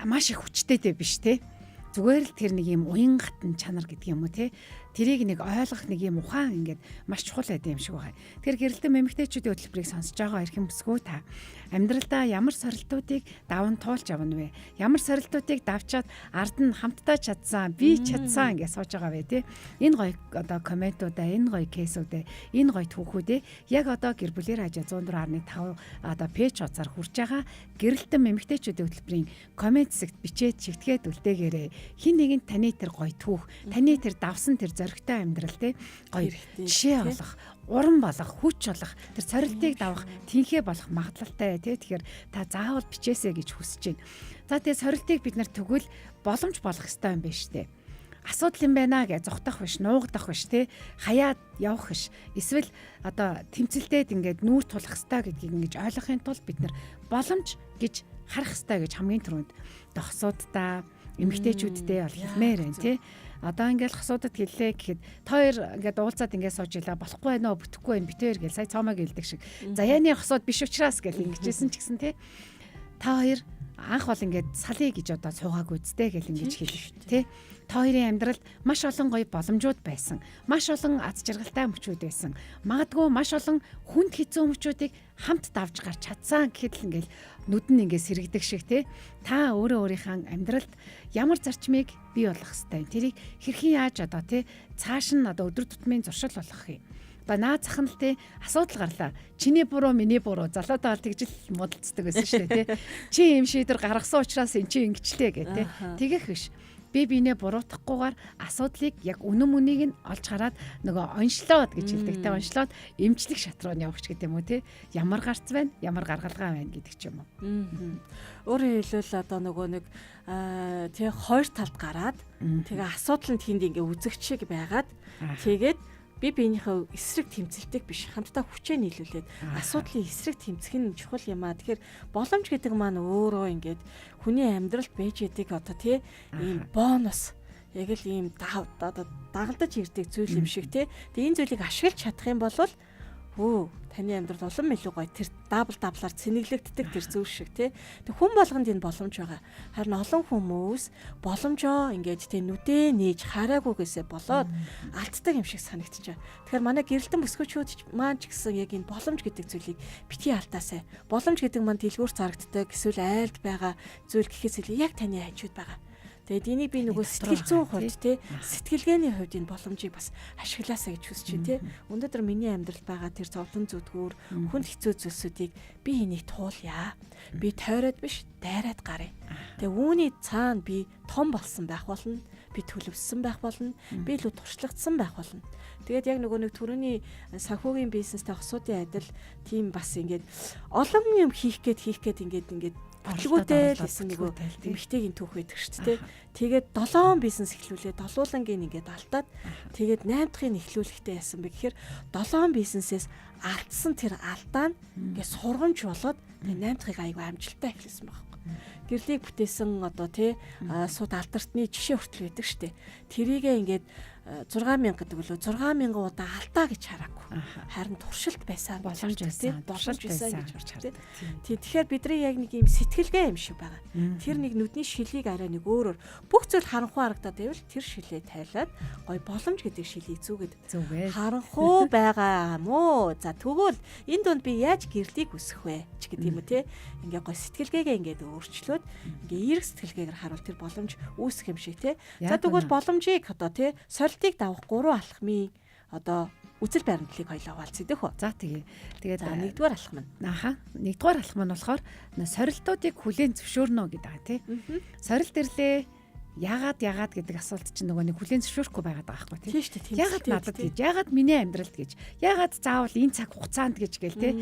маш их хүчтэй те биш те. Зүгээр л тэр нэг юм уян хатан чанар гэдэг юм уу те. Тэрийг нэг ойлгох нэг юм ухаан ингээд маш чухал байдаг юм шиг байна. Тэгэхээр гэрэлтэн эмэгтэйчүүдийн хөтөлбөрийг сонсож байгаа эрхэм бүсгүй та амьдралдаа ямар сорилтуудыг даван туулж явна вэ? Ямар сорилтуудыг давчаад ард нь хамтдаа чадсан, би чадсан гэж сууж байгаа вэ те? Энэ гоё одоо комментуудаа, энэ гоё кейсүүдээ, энэ гоё түүхүүдээ яг одоо гэр бүлээр хажаа 104.5 одоо пэйж хуудасаар хүрч байгаа гэрэлтэн эмэгтэйчүүдийн хөтөлбөрийн коммент хэсэгт бичээд чигтгээд үлдээгээрэй. Хин нэгэн таны тэр гоё түүх, таны тэр давсан тэр зоригтой амьдрал те гоё жишээ болох, урам болох, хүч болох, тэр сорилтыг давах, тэнхээ болох магадлалтай тий. Тэгэхээр та заавал бичээсэй гэж хүсэж байна. За тэгээ сорилтыг бид нар тэгвэл боломж болох ёстой юм байна штэ. Асуудал юм байна гэж зугтах биш, нуугдах биш тий. Хаяад явах биш. Эсвэл одоо тэмцэлдээд ингээд нүүр тулах ёстой гэдгийг ингэж ойлгохын тулд бид нар боломж гэж харах ёстой гэж хамгийн түрүүнд дохсуудаа, эмэгтэйчүүддээ бол хэлмээр байна тий. Одоо ингээл хосуудад хэллээ гэхэд та хоёр ингээд уулзаад ингээд сууж илаа болохгүй байна уу, бүтэхгүй байна, бит хоёр гэл сая цоомог хэлдэг шиг. Заяаны хосууд биш учраас гэл ингэжсэн ч гэсэн тий. Та хоёр анх бол ингээд салъя гэж одоо суугаагүй үсттэй гэл ингэж хэлэх тий. Та хоёрын амьдралд маш олон гоё боломжууд байсан. Маш олон аз жаргалтай мөчүүд байсан. Магадгүй маш олон хүнд хэцүү мөчүүдийг хамт давж гарч чадсан гэхэд л ингээл нүд нь ингээд сэрэгдэх шиг тий. Та өөрөө өөрийнхөө амьдралд ямар зарчмыг бий болгох хэвтэй. Тэрийг хэрхэн яаж одоо тий цааш нь одоо өдөр тутмын зуршил болгох юм. Одоо наад зах нь л тий асуудал гарлаа. Чиний буруу, миний буруу. Залуудаа бол тэгж л муудалцдаг байсан шүү дээ тий. Чи ийм шийдвэр гаргасан учраас эн чи ингэчлээ гэх тий. Тэгэх биш. Би биенээ буруутгахгүйгээр асуудлыг яг үнэн мөнийг нь олж хараад нөгөө онцлоод гэж хэлдэг те, онцлоод эмчлэг шат руу явах ч гэдэг юм уу те. Ямар гарц байна, ямар гаргалгаа байна гэдэг ч юм уу. Өөрөөр хэлбэл одоо нөгөө нэг тий хоёр талд гараад тэгээ асуудал нь тэнд ингээ үзэгч шиг байгаад тэгээд би биенийхээ эсрэг тэмцэлдэг биш, хамтдаа хүчээ нийлүүлээд асуудлын эсрэг тэмцэх нь чухал юм аа. Тэгэхээр боломж гэдэг маань өөрөө ингээд хүний амьдралд байж идэг одоо тий ийм бонус, яг л ийм одоо дагалдаж ирдэг зүйл юм шиг тий. Тэгээ энэ зүйлийг ашиглаж чадах юм бол таны амьдрал улам илүү гоё тэр дабл даблаар цэнэглэгддэг тэр зүйл шиг тий. Тэг хүн болгонд энэ боломж байгаа. Харин олон хүмүүс боломжоо ингээд тий нүдээ нээж хараагүйгээсээ болоод алддаг юм шиг санагдчихаа. Тэгэхээр манай гэрэлтэн бүсгүүчүүд маань ч гэсэн яг энэ боломж гэдэг зүйлийг битгий алдаасай. Боломж гэдэг маань дэлгүүр зарагддаг эсвэл айлд байгаа зүйл гэхээс илүү яг таны хажууд байгаа. Тэгээд энийг би нөгөө сэтгэл зүйн хувьд тий сэтгэлгээний хувьд энэ боломжийг бас ашиглаасаа гэж хүсэж байна тий. Өнөөдөр миний амьдралд байгаа тэр зовлон зүдгүүр, хүнд хэцүү зүйлсүүдийг би энийг туулъя. Би тойроод биш, дайраад гаръя. Тэгээ үүний цаана би том болсон байх болно. Би төлөвлөсөн байх болно. Би илүү туршлагдсан байх болно. Тэгээд яг нөгөө нэг түрүүний санхүүгийн бизнестэй хосуудын адил тийм бас ингээд олон юм хийх гээд ингээд бүтлгүүтэй л гэсэн нөгөө эмэгтэйгийн түүх байдаг шүү дээ. Тэгээд 7 бизнес эхлүүлээ, долуулангийн ингээд алдаад тэгээд 8 дахьыг эхлүүлэхдээ яасан бэ гэхээр 7 бизнесээс алдсан тэр алдаа нь ингээд сургамж болоод тэгээд 8 дахьыг айгүй амжилттай эхлэсэн байхгүй. Гэрлийг бүтээсэн одоо тий суд алдартны жишээ хүртэл байдаг шүү дээ. Тэрийгээ ингээд 6000 гэдэг лөө 6000 удаа алдаа гэж хараагүй. Харин туршилт байсан, боломж байсан, боломж байсан гэж хардаг. Тий, тэгэхээр бидний яг нэг юм сэтгэлгээ юм шиг байгаа. Тэр нэг нүдний шилийг арай нэг өөрөөр бүх зүйл харанхуй харагдаад байвал тэр шилээ тайлаад гой боломж гэдэг шилийг зүгээд харанхуй байгаа мó. За тэгвэл энэ дунд би яаж гэрлийг үсэх вэ ч гэдэг юм уу те. Ингээ гой сэтгэлгээгээ ингээд өөрчлөөд ингээ эерэг сэтгэлгээгээр харуул тэр боломж үүсэх юм шиг те. За тэгвэл боломжийг одоо те сорилтыг давах 3 алхмын одоо үзэл баримтлалыг хоёлоо хуваалцъя дэх үү. За тэгээ. Тэгээд за нэгдүгээр алхам нь. Аха. Нэгдүгээр алхам нь болохоор сорилтуудыг хүлээн зөвшөөрнө гэдэг аа тий. Сорилт ирлээ. Яагаад гэдэг асуулт чинь нөгөө нэг хүлээн зөвшөөрөхгүй байгаад байгаа байхгүй тий. Тийм шүү дээ. Яагаад надад гэж, яагаад миний амьдралд гэж, яагаад заавал энэ цаг хугацаанд гэж гээл тий.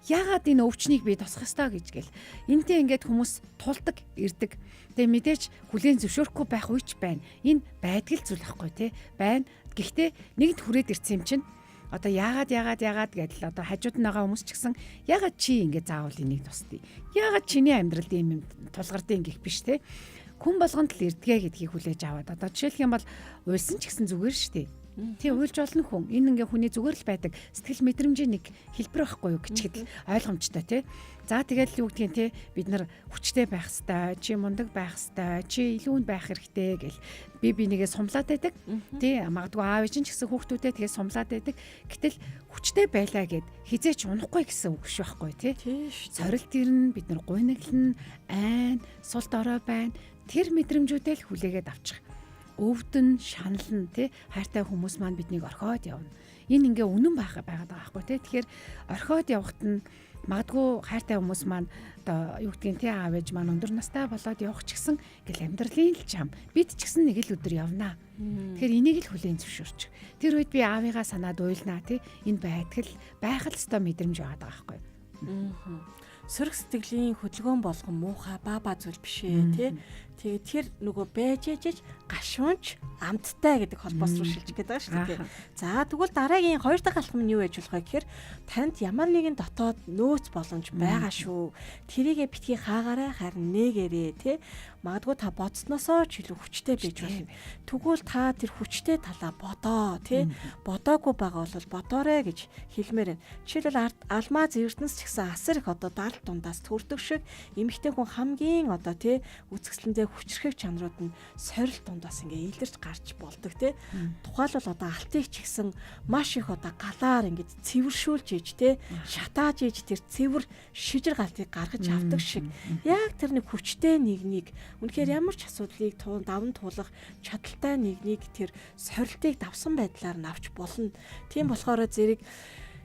Яагаад энэ өвчнийг би тусах ёстой гэж гээл. Энтэй ингээд хүмүүс тулдаг, ирдэг. Тэгээ мэдээж хүлээн зөвшөөрөхгүй байх үеч байна. Энэ байдгал зүйл байхгүй тий. Байна. Гэхдээ нэгд хүрээд ирсэн юм чинь одоо яагаад гэдэл одоо хажууд нь байгаа хүмүүс ч гэсэн яагаад чи ингэ заавал энийг тусдээ. Яагаад чиний амьдралд ийм юм тулгардیں гэх биш те. Хүн болгонд л ирдгээ гэдгийг хүлээж аваад одоо жишээлх юм бол уйлсан ч гэсэн зүгээр шүү дээ. Тий, уйлж болно хүн. Энэ ингээ хүний зүгээр л байдаг сэтгэл мэдрэмжийн нэг хэлбэр байхгүй юу гэчихэд ойлгомжтой тий. За тэгэл юу гэдгийг тий бид нар хүчтэй байх хэвээр, чи мундаг байх хэвээр, чи илүүн байх хэрэгтэй гэл би бинийгээ сумлаад байдаг. Тий, магадгүй аав ээж нь ч гэсэн хүүхдүүдээ тэгээ сумлаад байдаг. Гэтэл хүчтэй байлаа гэд хизээч унахгүй гэсэн үг биш байхгүй тий. Сорилт ирнэ, бид нар гуйнаглана, айн, сул дорой байна. Тэр мэдрэмжүүдээ л хүлээгээд авчих. Өвдөн, шанална тий хайртай хүмүүс маань биднийг орхиод явна. Энэ ингээ үнэн байгаад байгаа байхгүй тий. Тэгэхээр орхиод явахт нь магадгүй хайртай хүмүүс маань одоо юу гэдгийг тий аав ээж маань өндөр настай болоод явах ч гэсэн ингээл амьдралын л чам. Бид ч гэсэн нэг л өдөр явнаа. Тэгэхээр энийг л хүлээн зөвшөөрч. Тэр үед би аавыгаа санаад уйлнаа тий. Энэ байдгал байх л ёстой мэдрэмж байгаа байхгүй. Сөрөг сэтгэлийн хөдөлгөөн болгон муухай баа зүйл биш ээ тий. Тэгээд тэр нөгөө байж ээжэж гашуунч амттай гэдэг холбоос руу шилжих гэдэг байгаа шүү дээ. За тэгвэл дараагийн хоёр дахь алхам нь юу байж болох вэ гэхээр танд ямар нэгэн дотоод нөөц боломж байгаа шүү. Тэрийгэ битгий хаагаарай, харин нээгээрээ тий. Магадгүй та бодсноосоо ч илүү хүчтэй байж болно. Тэгвэл та тэр хүчтэй талаа бодоо тий. Бодоогүй байгаа бол бодоорой гэж хэлмээр байна. Жишээлбэл алмаз эрдэнэс ч гэсэн асар их одоо даралт дундаас төрдөг шиг эмэгтэй хүн хамгийн одоо тий үзэсгэлэндээ хүчрхэг чанарууд нь сорилт дундаас ингээ илэрч гарч болдог тий. Тухайлбал одоо алтыг ч гэсэн маш их одоо галаар ингээд цэвэршүүлж иж тий шатааж иж тэр цэвэр шижир галтыг гаргаж авдаг шиг яг тэр нэг хүчтэй нэгнийг үнэхээр ямар ч асуудлыг даван туулах чадaltaй нэгнийг тэр сорилтыг давсан байдлаар нь авч болно. Тийм болохоор зэрэг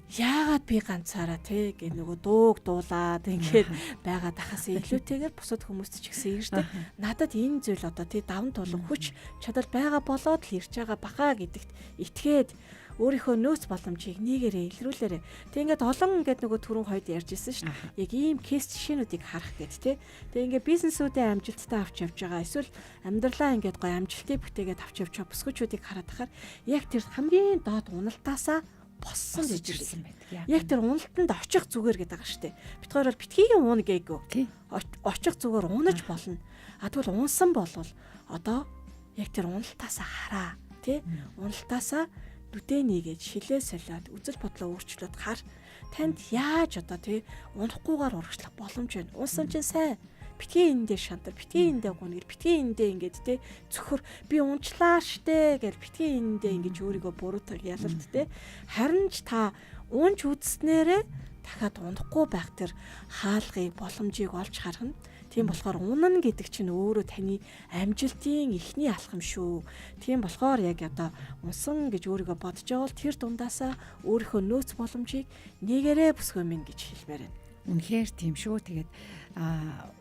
яагаад би ганцаараа те гэ нөгөө дууг дуулаад ингээд байгаад ахаас илүүтэйгээр бусад хүмүүст ч гэсэн ирдэг. Надад энэ зүйл одоо те даван туулах хүч чадал байгаа болоод л ирж байгаа баха гэдэгт итгээд өөрийнхөө нөөц боломжийг нэгээрээ илрүүлээрэ. Тэг ингээд олон ингээд нөгөө түрүүн хоёд ярьж ирсэн шүү дээ. Яг ийм кейс жишээнүүдийг харах гээд те. Тэг ингээд бизнесүүдээ амжилттай авч явж байгаа. Эсвэл амьдралаа ингээд гоё амжилтыг бүтээгээд авч явж байгаа бүсгүүчүүдийг хараад тахаар яг тэр хамгийн доод уналтаасаа боссон гэж ирсэн байдаг. Яг тэр уналтанд очих зүгээр гэдэг байгаа шүү дээ. Бид хоёр бол битгийгийн уун гээгүй. Очих зүгээр унаж болно. А тэгвэл унсан болвол одоо яг тэр уналтаасаа хараа тий. Уналтаасаа нүдээ нэгээд шилээ солиод үзэл бодлоо өөрчлөөд хар. Танд яаж одоо тий унахгүйгээр урагшлах боломж байна. Унсан чинь сайн. Битгий эндээ шантар, битгий эндээ гунигэр, битгий эндээ ингээд те цөхөр би унчлаа штэ гэл битгий эндээ ингэж өөрийгөө буруутгах ялалт те. Харин ч та унж үзснээрээ дахиад унахгүй байх тэр хаалгыг боломжийг олж харна. Тийм болохоор унана гэдэг чинь өөрөө таны амжилтын эхний алхам шүү. Тийм болохоор яг одоо унсан гэж өөрийгөө бодож байгаа бол тэр дундаасаа өөрийнхөө нөөц боломжийг нэгээрээ бүсгөө минь гэж хэлмээр байна. Үнэхээр тийм шүү. Тэгээд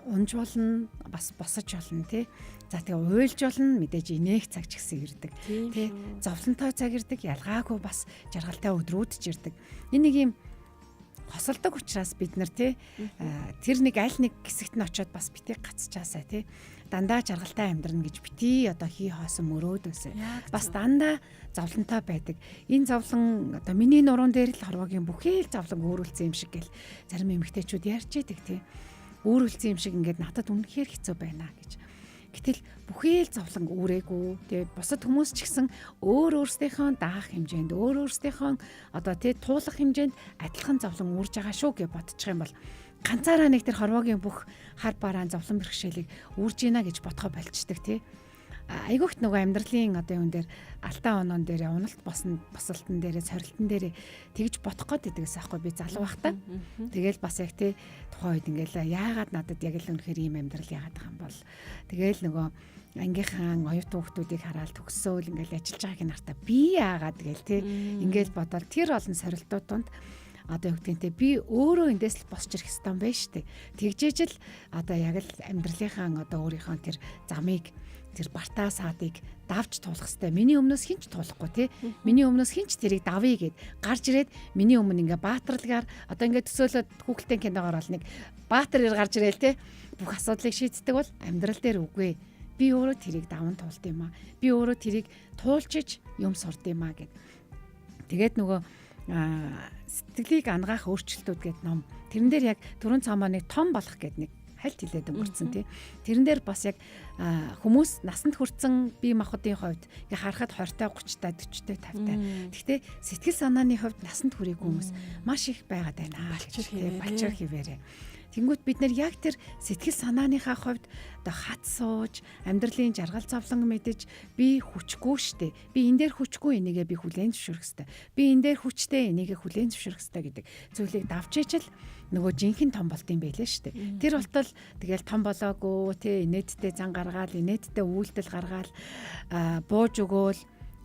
унж болно, бас босож болно тий. За тэгээ уйлж болно, мэдээж инээх цаг ч гэсэн ирдэг. Тий. Зовлонтой цаг ирдэг, ялгаагүй бас жаргалтай өдрүүд ч ирдэг. Энэ нэг юм хосолдог учраас бид нар тий тэр нэг аль нэг хэсэгт нь очиод бас битгий гацчаасаа тий. Дандаа жаргалтай амьдрна гэж битгий одоо хий хоосон мөрөөдөөсөө. Бас дандаа зовлонтой байдаг. Энэ зовлон одоо миний нуруунд дээр л хорвоогийн бүхий л зовлон өөрүүлсэн юм шиг гэл зарим эмэгтэйчүүд ярьж идэг тий. Өөрүүлсэн юм шиг ингээд надад үнэхээр хэцүү байна гэж. Гэтэл бүхий л зовлон үүрээгүй. Тэгээ бусад хүмүүс ч гэсэн өөр өөрсдийнхөө даах хэмжээнд, өөр өөрсдийнхөө одоо тий туулах хэмжээнд адилхан зовлон үүрж байгаа шүү гэж бодчих юм бол ганцаараа нэг тэр хорвоогийн бүх хар бараан зовлон бэрхшээлийг үүрж гинэ гэж бодхоо болчдөг тий. Айгүйх нөгөө амьдралын одоо юун дээр алдаа оноон дээр уналт босон босолтон дээр сорилтон дээр тэгж бодох гээд байдаг гэсэн аахгүй би залуу байхдаа. Тэгэл бас яг тий тухайн үед ингээл яагаад надад яг л үнэхээр ийм амьдрал яагаад байгаа юм бол тэгэл нөгөө ангийнхаа оюутан хүүхдүүдийг хараад төгсөөл ингээл ажиллаж байгааг нь хартаа би яагаад гээл тий ингээл бодоод тэр олон сорилтууд донд одоо юу гэдгийг те би өөрөө эндээс л босч ирэх ёстой юм байна шүү дээ. Тэгжээж л одоо яг л амьдралынхаа одоо өөрийнхөө тэр замыг тэр бартаа саадыг давж туулах хэвээр. Миний өмнөөс хинч туулахгүй тий. Миний өмнөөс хинч тэрийг давъя гэд гарч ирээд миний өмнө ингээ баатарлагаар одоо ингээ төсөөлөд хүүхэлдэйн киногоор бол нэг баатар ир гарч ирээл тий. Бүх асуудлыг шийддэг бол амьдрал дээр үгүй. Би өөрөө тэрийг даван туулд юм аа. Би өөрөө тэрийг туулчиж юм сурд юм аа гэд. Тэгээд нөгөө сэтгэлийг ангаах өөрчлөлтүүд гэдэг ном. Тэрэн дээр яг түрүүн цаамаа нэг том болох гэдэг нэг хальт хилээд өнгөрцөн тий. Тэрэн дээр бас яг хүмүүс насанд хүрсэн бие махбодын хувьд ингээ харахад 20-тай 30-тай 40-тай 50-тай. Гэхдээ сэтгэл санааны хувьд насанд хүрээгүй хүмүүс маш их байгаад байна. Балчир хэвээрээ. Тэнгүүт бид нэр яг тэр сэтгэл санааныхаа хувьд одоо хат сууж, амьдралын жаргал зовлон мэдэж би хүчгүй штэ. Би энэ дээр хүчгүй энийгээ би хүлээн зөвшөөрөх хэвээр. Би энэ дээр хүчтэй энийгээ хүлээн зөвшөөрөх хэвээр гэдэг зүйлийг давж ижил нөгөө жинхэнэ том болт юм байлээ штэ. Тэр болтол тэгэл том болоогүй тий инээдтэй зан гаргаал, инээдтэй үйлдэл гаргаал, бууж өгөөл,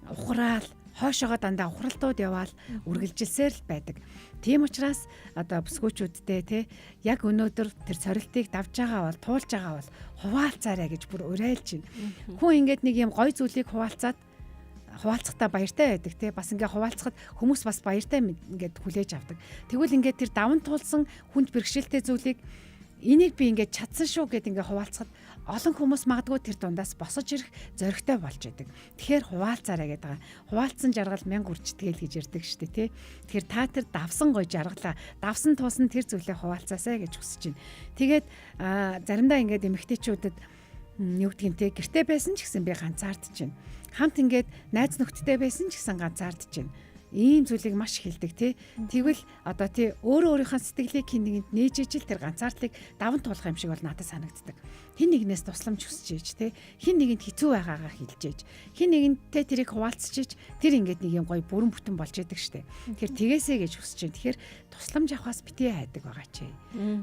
ухраал хойшоогоо дандаа ухралтууд яваал үргэлжилсээр л байдаг. Тийм учраас одоо бүсгүүчүүдтэй те яг өнөөдөр тэр сорилтыг давж байгаа бол туулж байгаа бол хуваалцаарай гэж бүр уриалж байна. Хүн ингээд нэг юм гой зүйлийг хуваалцаад хуваалцахдаа баяртай байдаг те бас ингээ хуваалцахад хүмүүс бас баяртай ингээд хүлээж авдаг. Тэгвэл ингээд тэр даван туулсан хүнд бэрхшээлтэй зүйлийг энийг би ингээд чадсан шүү гэд ингээ хуваалцахад олон хүмүүс магадгүй тэр дундаас босож ирэх зоригтой болж идэг. Тэгэхээр хуваалцаарай гэдэг байгаа. Хуваалцсан жаргал мянга үржитгэл гэж ярьдаг шүү дээ, тий. Тэгэхээр та тэр давсан гой жаргалаа, давсан туусан тэр зүйлээ хуваалцаасай гэж хүсэж байна. Тэгээд заримдаа ингээд эмэгтэйчүүдэд юу гэдгийг те гэрте байсан ч гэсэн би ганцаардж байна. Хамт ингээд найз нөхдөдтэй байсан ч гэсэн ганцаардж байна ийм зүйлийг маш их хэлдэг тий. Тэгвэл одоо тий өөрөө өөрийнхөө сэтгэлийг хин нэгэнд нээж ижил тэр ганцаардлыг даван туулах юм шиг бол надад санагддаг. Хин нэгнээс тусламж хүсэж ээж тий. Хин нэгэнд хэцүү байгаагаа хэлж ээж. Хин нэгэнтэй тэрийг хуваалцаж ээж тэр ингээд нэг юм гоё бүрэн бүтэн болж идэг штэ. Тэгэхээр тэгээсээ гэж хүсэж байна. Тэгэхээр тусламж авахаас битгий хайдаг байгаа чи.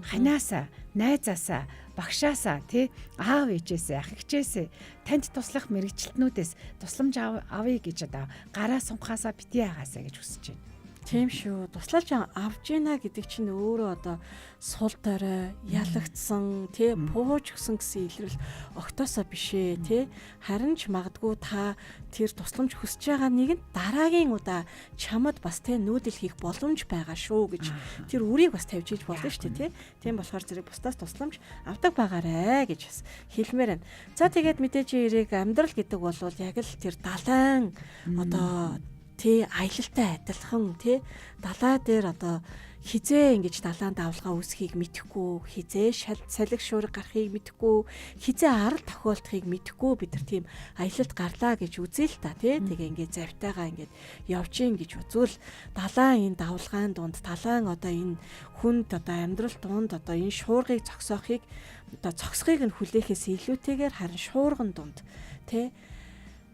Ханаасаа, найзаасаа, багшаасаа тий аав ээжээсээ, ах эгчээсээ танд туслах мэрэгчлэтнүүдээс тусламж авъя гэж одоо гараа сунхаасаа битгий хагаасаа гэж хүсэж байна. Тийм шүү. Туслалж авж гинэ гэдэг чинь өөрөө одоо сул дорой, ялагдсан, тий, пууж өгсөн гэсэн илрэл огтоосоо биш ээ, тий. Харин ч магадгүй та тэр тусламж хүсэж байгаа нэг нь дараагийн удаа чамд бас тий нүүдэл хийх боломж байгаа шүү гэж тэр үрийг бас тавьж иж болно шүү дээ, тий. Тийм болохоор зэрэг бусдаас тусламж авдаг байгаарэ гэж бас хэлмээр байна. За тэгээд мэдээж эрэг амьдрал гэдэг бол яг л тэр далайн одоо тий аялалтай адилхан тий далаа дээр одоо хизээ ингэж далаан давлгаа үүсхийг мэдэхгүй хизээ шал салхи шуурга гарахыг мэдэхгүй хизээ арал тохиолдохыг мэдэхгүй бид нар тийм аялалд гарлаа гэж үзье л та тий тэгээ ингээд завтайгаа ингээд явж гин гэж үзвэл далаан энэ давлгаан дунд далаан одоо энэ хүнд одоо амьдрал дунд одоо энэ шуургыг зогсоохыг одоо зогсохыг нь хүлээхээс илүүтэйгээр харин шуурган дунд тий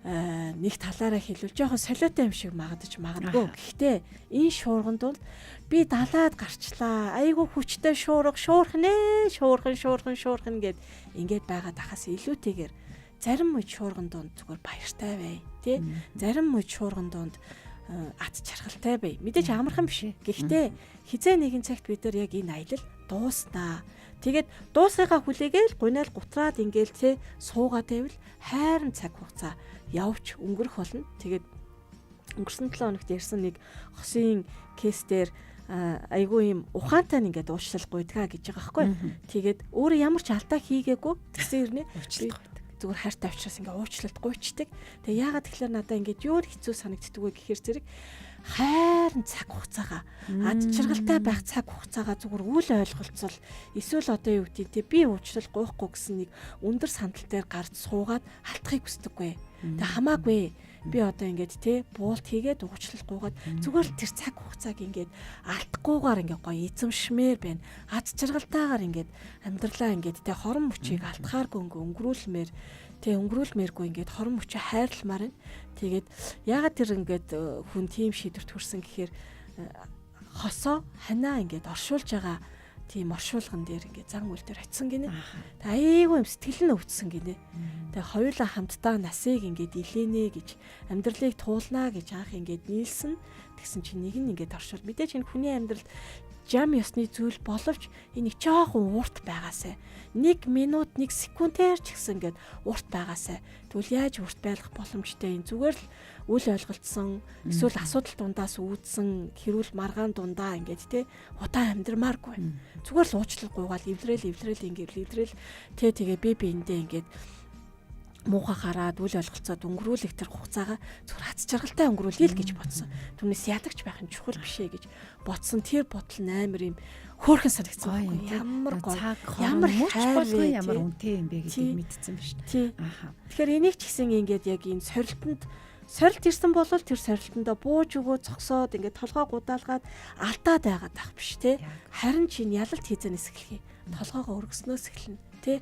нэг талаараа хэлвэл жоохон солиотой юм шиг магадаж магадгүй. Гэхдээ энэ шуурганд бол би далаад гарчлаа. Айгу хүчтэй шуурга шуурхнэ, шуурхан шуурхан шуурхан гэд ингээд байгаад ахаас илүүтэйгээр зарим үед шуурган дунд зүгээр баяртай бай, тий? Зарим үед шуурган дунд ат чаргалтай бай. Мэдээж амархан биш. Гэхдээ хизээ нэгэн цагт бид нар яг энэ аялал дууснаа. Тэгээд дуусгахаа хүлээгээл гунайл гутраад ингээл те суугаад байвал хайрын цаг хугацаа явж өнгөрөх болно. Тэгээд өнгөрсөн 7 хоногт ярьсан нэг хосын кейс дээр айгүй юм ухаантай нь ингээд уучлал гуйдгаа гэж байгаа байхгүй. Тэгээд өөрөө ямар ч алдаа хийгээгүй тэгсэн хэрнээ зүгээр хайртай учраас ингээ уучлалт гуйчдаг. Тэгээ яагаад тэгэхээр надаа ингээд юу хэцүү санагддаг вэ гэхээр зэрэг хайрын цаг хугацаагаа ад чаргалтай байх цаг хугацаагаа зүгээр үл ойлголцол эсвэл одоо юу гэдэг те би уучлал гуйхгүй гэсэн нэг өндөр сандал дээр гарч суугаад алтахыг хүсдэггүй. Тэгээ хамаагүй. Би одоо ингээд те буулт хийгээд уучлал гуйгаад зүгээр л тэр цаг хугацааг ингээд алдахгүйгээр ингээд гоё эзэмшмээр байна. Аз жаргалтайгаар ингээд амьдралаа ингээд те хорон мөчийг алдахааргүй ингээд өнгөрүүлмээр те өнгөрүүлмээргүй ингээд хорон мөчөө хайрламаар байна. Тэгээд яагаад тэр ингээд хүн тийм шийдвэрт хүрсэн гэхээр хосоо ханаа ингээд оршуулж байгаа тийм оршуулган дээр ингээд зан үйл дээр очисон гинэ. Тэг айгүй юм сэтгэл нь өвдсөн гинэ. Тэг хоёулаа хамтдаа насыг ингээд илээнэ гэж амьдралыг туулнаа гэж анх ингээд нийлсэн. Тэгсэн чинь нэг нь ингээд оршуул. Мэдээж энэ хүний амьдралд жам ёсны зүйл боловч энэ нэг жоохон урт байгаасай. 1 минут 1 секундээр ч гэсэн ингээд урт байгаасай. Тэгвэл яаж урт байх боломжтой юм? Зүгээр л үл ойлголцсон эсвэл асуудал дундаас үүдсэн хэрүүл маргаан дундаа ингээд те удаан амьдрмааргүй. Зүгээр л уучлал гуйгаал эвлэрэл эвлэрэл ингээд эвлэрэл те тэгээ би биэндээ ингээд муухай хараад үл ойлголцоод өнгөрүүлэх тэр хугацаагаа зүгээр хаз жаргалтай өнгөрүүлье л гэж бодсон. Түүнээс ядагч байх нь чухал биш ээ гэж бодсон. Тэр бодол нь амар юм хөөрхөн санагдсан байхгүй. Ямар гоё. Ямар хайр болгон ямар үнэтэй юм бэ гэдгийг мэдсэн ба шүү дээ. Аха. Тэгэхээр энийг ч гэсэн ингээд яг энэ сорилтонд сорилт ирсэн бол тэр сорилтондоо бууж өгөө зогсоод ингээд толгой гудаалгаад алдаад байгаад байх биш те. Харин чинь ялалт хийзэнээс эхлэхий. Толгоогоо өргөснөөс эхэлнэ те.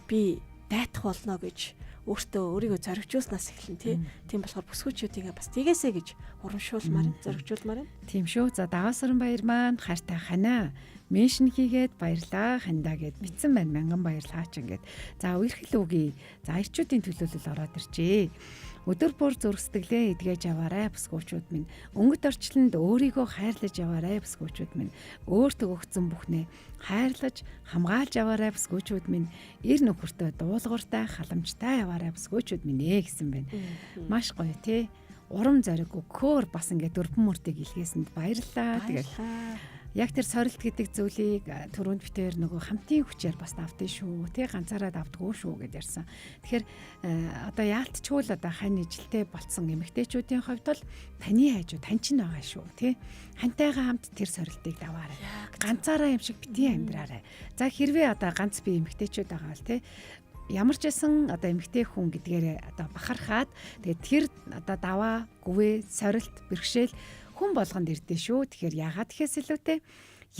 Би дайтах болно гэж өөртөө өөрийгөө зоригжуулснаас эхэлнэ тий. Тийм болохоор бүсгүүчүүдийгээ бас тэгээсэ гэж урамшуулмаар, зоригжуулмаар байна. Тийм шүү. За Даваасран баяр маань хайртай ханаа меншн хийгээд баярлаа хандаа гэд битсэн байна. Мянган баярлалаа ч ингээд. За үерхэл үгүй. За аярчуудын төлөөлөл ороод иржээ. Өдөр бүр зүрх сэтгэлээ эдгэж яваарай бүсгүүчүүд минь. Өнгөт орчлонд өөрийгөө хайрлаж яваарай бүсгүүчүүд минь. Өөртөө өгсөн бүхнээ хайрлаж хамгаалж яваарай бүсгүүчүүд минь. Эр нөхөртөө дуулууртай халамжтай яваарай бүсгүүчүүд минь ээ гэсэн байна. Маш гоё тий. Урам зориг өгөхөөр бас ингээд дөрвөн мөртийг илгээсэнд баярлалаа. Тэгээд яг тэр сорилт гэдэг зүйлийг түрүүнд битээр нөгөө хамтын хүчээр бас давтын шүү тий, ганцаараа давдггүй шүү гэд ярьсан. Тэгэхээр одоо яалтчгүй л одоо хань ижилтэй болцсон эмэгтэйчүүдийн хувьд бол таны хайжуу тань чинь байгаа шүү тий. Хантайгаа хамт тэр сорилтыг даваарай. Ганцаараа юм шиг битгий амьдраарай. За хэрвээ одоо ганц би эмэгтэйчүүд байгаа бол тий, ямар ч байсан одоо эмэгтэй хүн гэдгээрээ одоо бахархаад тэгээд тэр одоо даваа, гүвэ, сорилт, бэрхшээл хүн болгонд ирдэ шүү. Тэгэхээр яагаад гэхээс илүүтэй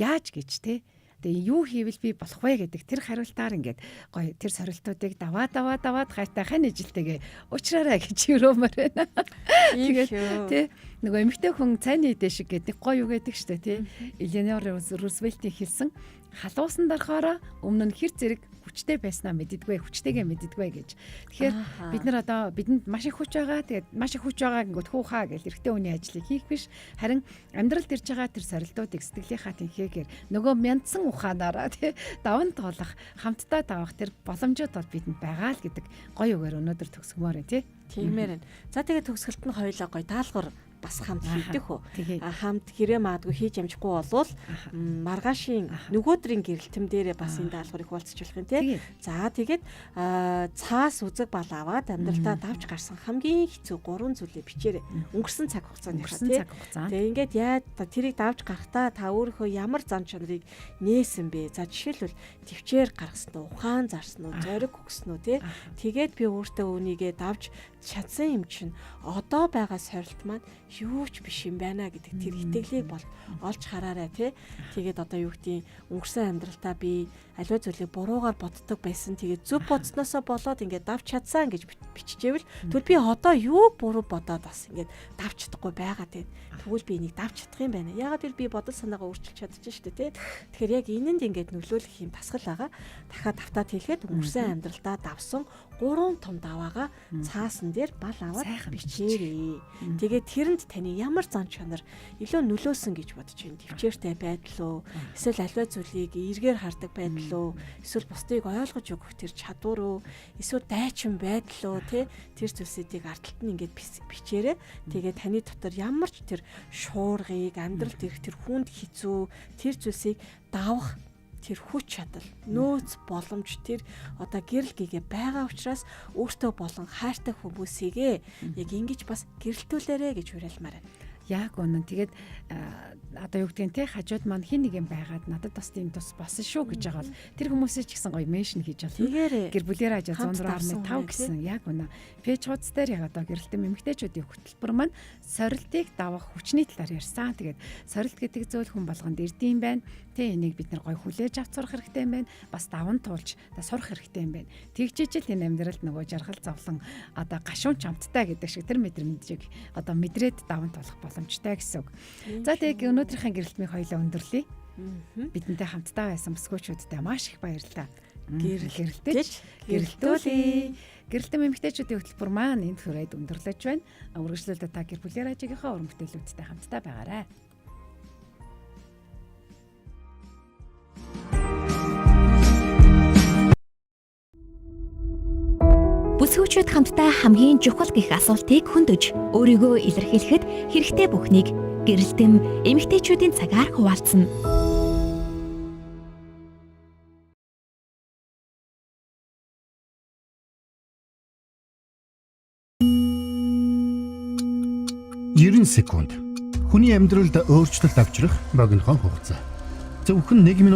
яаж гэж те. Тэгээ юу хийвэл би болох вэ гэдэг тэр хариултаар ингээд гоё тэр сорилтуудыг даваа даваа даваад хайртай хань ижилтэйгээ уучраарай гэж өрөөмөр байна. Тэгээд тий нөгөө эмэгтэй хүн цайны идэ шиг гэдэг гоё юу гэдэг штэ тий. Эленор Рузвельтийн хэлсэн халуусан дарахаараа өмнө нь хэр зэрэг хүчтэй байснаа мэддэггүй, хүчтэйгээ мэддэггүй гэж. Тэгэхээр бид нар одоо бидэнд маш их хүч байгаа. Тэгээд маш их хүч байгаа гингүүд хүүхаа гэж эрэгтэй хүний ажлыг хийх биш. Харин амьдралд ирж байгаа тэр сорилтуудыг сэтгэлийнхаа тэнхээгээр нөгөө мянцсан ухаанаараа тий даван туулах, хамтдаа давах тэр боломжууд бол бидэнд байгаа л гэдэг гоё үгээр өнөөдөр төгсгмөр тий. Тиймээр байна. За тэгээд төгсгөлт нь хоёлаа гоё даалгавар бас хамт хийдэх үү. Хамт хэрэг магадгүй хийж амжихгүй болвол маргаашийн нөгөөдрийн гэрэлтэм дээрээ бас энэ даалгаврыг хуваалцаж болох юм тий. За тэгээд цаас үзэг бал аваад амьдралдаа давж гарсан хамгийн хэцүү 3 зүйлээ бичээрэй. Өнгөрсөн цаг хугацаанд тий. Тэгээ ингээд яа тэрийг давж гарахтаа та өөрийнхөө ямар зан чанарыг нээсэн бэ? За жишээлбэл төвчээр гаргасан уу, ухаан зарсан уу, зориг өгсөн үү тий. Тэгээд би өөртөө үүнийгээ давж чадсан юм чинь одоо байгаа сорилт маань юу ч биш юм байна гэдэг тэр итгэлийг бол олж хараарай тий. Тэгээд одоо юу гэдгийг өнгөрсөн амьдралтаа би аливаа зүйлийг буруугаар боддог байсан. Тэгээд зөв бодсноосоо болоод ингээд давж чадсан гэж биччихэвэл тэгвэл би одоо юу буруу бодоод бас ингээд давж чадахгүй байгаа тий. Тэгвэл би энийг давж чадах юм байна. Яагаад гэвэл би бодол санаагаа өөрчилж чадчих шүү дээ тий. Тэгэхээр яг энэнд ингээд нөлөөлөх юм тасгал байгаа. Дахиад давтаад хэлэхэд өнгөрсөн амьдралтаа давсан 3 том даваагаа цаасан дээр бал аваад бичээрэй. Тэгээд тэрэнд таны ямар зан чанар илүү нөлөөсөн гэж бодож байна. Төвчээртэй байдал уу? Эсвэл аливаа зүйлийг эргээр хардаг байдал уу? Эсвэл бусдыг ойлгож өгөх тэр чадвар уу? Эсвэл дайчин байдал уу? Тэ тэр зүйлсүүдийг ардталт нь ингээд бичээрэй. Тэгээд таны дотор ямар ч тэр шуургыг, амьдралд ирэх тэр хүнд хэцүү тэр зүйлсийг давах тэр хүч чадал, нөөц боломж тэр одоо гэрэл гэгээ байгаа учраас өөртөө болон хайртай хүмүүсийгээ яг ингэж бас гэрэлтүүлээрэ гэж уриалмаар байна. Яг үнэн. Тэгээд одоо юу гэдгийг те хажууд маань хин нэг юм байгаад надад бас тийм тус болсон шүү гэж байгаа бол тэр хүмүүсээ ч гэсэн гоё меншн хийж болно. Тэгээрээ. Гэр бүлээр ажаа Хамт давсан 106.5 хүн тий. гэсэн яг үнэ. Пэйж хуудас дээр яг одоо гэрэлтэм эмэгтэйчүүдийн хөтөлбөр маань сорилтыг давах хүчний талаар ярьсан. Тэгээд сорилт гэдэг зүйл хүн болгонд ирдэм байна. Тэ энийг бид нар гоё хүлээж авч сурах хэрэгтэй юм байна. Бас даван туулж одоо сурах хэрэгтэй юм байна. Тэгжиж л энэ амьдралд нөгөө жаргал зовлон одоо гашуун чамттай гэдэг шиг тэр мэдрэмжийг одоо мэдрээд даван туулах боломжтой гэсэн үг. За тэгээд өнөөдрийнхээ гэрэлтмийг хоёлаа өндөрлөе. Бидэнтэй хамтдаа байсан бүсгүүчүүдтэй маш их баярлалаа. Гэрэлтэж, Гэрэлтэж гэрэлтүүлье. Гэрэлтэм эмэгтэйчүүдийн хөтөлбөр маань энд хүрээд өндөрлөж байна. Үргэлжлүүлэлтээ та гэр бүлийн радиогийнхоо уран бүтээлүүдтэй хамтдаа байгаарай. Бүсгүүчүүд хамтдаа хамгийн чухал гих асуултыг хөндөж, өөрийгөө илэрхийлэхэд хэрэгтэй бүхнийг гэрэлтэм эмэгтэйчүүдийн цагаар хуваалцна. Ерэн секунд. Хүний амьдралд өөрчлөлт авчрах богинохон хугацаа. Зөвхөн 1 минут